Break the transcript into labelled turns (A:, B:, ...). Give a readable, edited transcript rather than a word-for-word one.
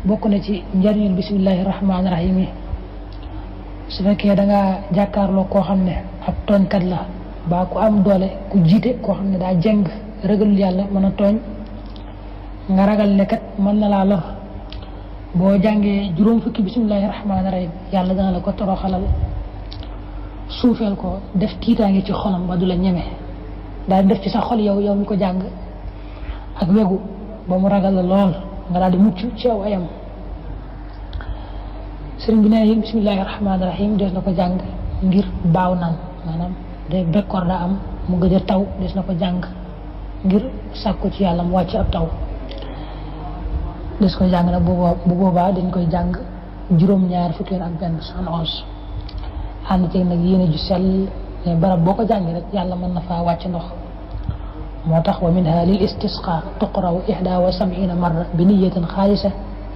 A: bokk na ci njariñul bismillahi rahmaani rahim yi su fekkee da nga jàkkaarloo koo xam ne ab tooñkat la ba ku am doole ku jiite koo xam ne daa jeng ragalul yàlla mën a tooñ nga ragal ne kat mën na laa lor boo jàngee juróom fukki bismillahi rahmaani rahim yàlla dana la ko toroxalal suufeel ko def tiitaange ci xolam ba du la ñeme daal def ci sa xol yow mi ko jàng ak wegu ba mu ragal la lool nga daal di mucc ci aw ayam sëriñ bi nee na bismillahi rahmaani rahim des na ko jàng ngir baaw naan maanaam de bekkoor daa am mu gëj a taw des na ko jàng ngir sàkku ci yàlla mu wàcc ab taw des koy jàng nag bu boobaa dañ koy jàng juróom-ñaar fukki yoon ak benn 111 ànd ceeg nag yéene ju sell ne barab boo ko jàngee rek yàlla mën na faa wàcc ndox moo tax wa minha lil istisqa tuqraw 71 marra bi niyatin xaalisa